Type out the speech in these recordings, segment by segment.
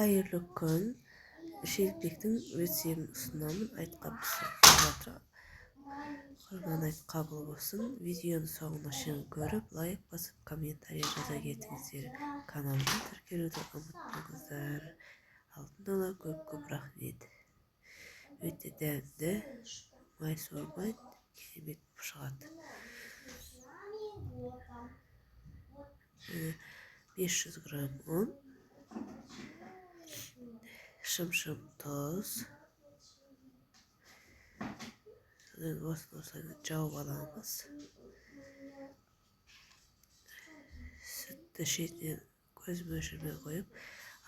Қайырлы күн. Шелпектің рецебін ұсынамын. Айтқа пісіп жатыр. Құрбан айт қабыл болсын. Видеоны соңына шейін көріп, лайк басып, комментарий жаза кетіңіздер. Каналыма тіркелуді ұмытпаңыздар. Алдын ала көп-көп рахмет. Өте дәмді, май сормайды, керемет болып шығады. 500 грамм ұн, шым-шым тұз. Содан осыны осылай жауып аламыз. Сүтті шетінен көз мөлшермен қойып,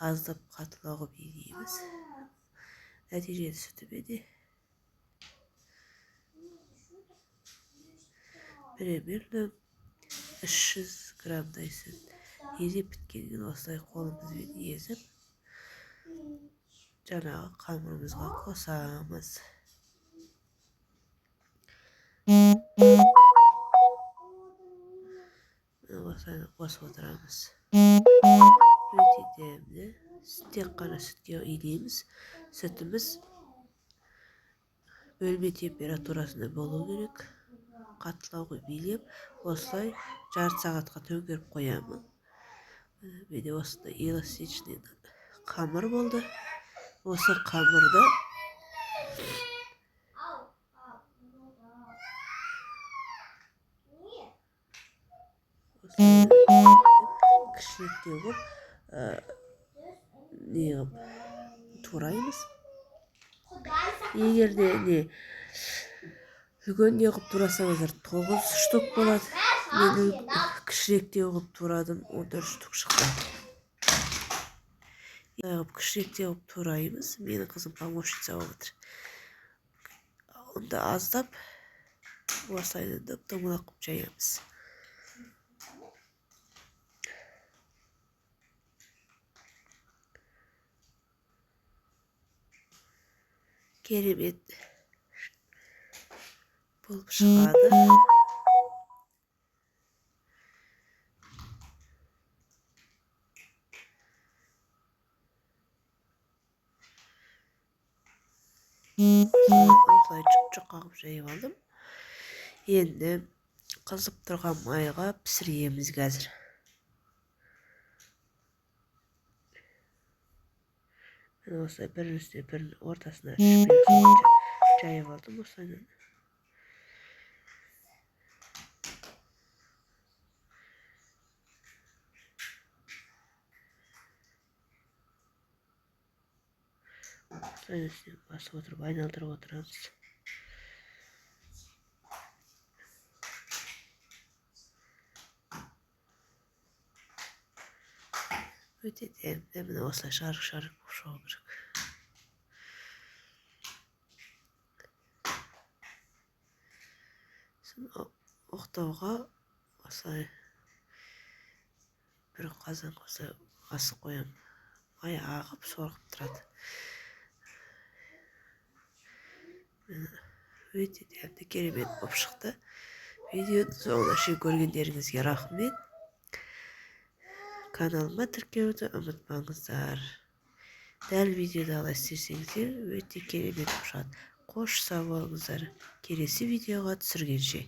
аздап қаттылау қылып илейміз. Нәтижелі сүтіме де примерно 300 граммдай сүт илеп біткеннен осылай қолымызбен езіп, жаңағы қамырымызға қосамыз. Осылай қосып отырамыз. Өте дәмді. Тек қана сүтке илейміз. Сүтіміз бөлме температурасында болу керек. Қаттылау қойып илеп, осылай жарты сағатқа төңкеріп қоямын. Менде осындай эластичный қамыр болды. Осы қамырды кішіректеу қылып, не қылып тураймыз. Егер де не үлкен не қылып турасаңыздар 9 штук болады. Мен кішіректеу қылып турадым, 14 штук шықты. Қылып кішіректеу қылып тураймыз. Менің қызым помощница болып отыр. Онда аздап осылай доп-домалақ қылып жаямыз. Керемет болып шығады. Осылай жұп-жұқа қылып жайып алдым. Енді қызып тұрған майға пісіреміз қазір. Міне осылай бірінің үстіне бірінің ортасына шүберек салып жайып алдым осылайынан. Осылай үстіне басып отырып айналдырып отырамыз. Өте дәмді, міне осылай шарық-шарық болып шығу керек. Сосын оқтауға осылай бір қазан қоса асып қоямын. Май ағып, сорғып тұрады. Өте дәмді, керемет болып шықты. Видеоны соңына шейін көргендеріңізге рахмет. Каналыма тіркелуді ұмытпаңыздар. Дәл видеодағыдай істесеңіздер өте керемет болып шығады. Қош сау болыңыздар. Келесі видеоға түсіргенше.